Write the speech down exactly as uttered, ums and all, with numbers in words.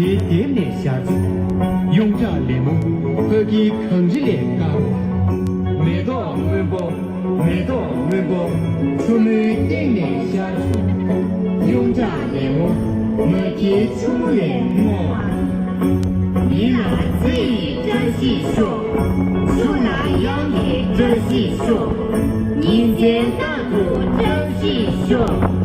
དེའི་ལྡེབས་ནས་ཤར་བྱུང་། ཡོངས་གྲགས་ལེབ་མོ་ཕ་གི་གངས་རི་ལས་དཀར་བ། མེ་ཏོག་སྔོན་པོ། མེ་ཏོག་སྔོན་པོ། ཆུ་མོའི་སྟེང་ནས་ཤར་བྱུང་། ཡོངས་གྲགས་ལེབ་མོ་མ་གིའི་ཆུ་མོ་ལས་སྔོ་བ། མི་ལ་ཚེ་ཡི་བཀྲ་ཤིས་ཤོག། ཆུ་ལ་གཡང་གི་བཀྲ་ཤིས་ཤོག། ཉིན་མཚན་རྟག་ཏུ་བཀྲ་ཤིས་ཤོག།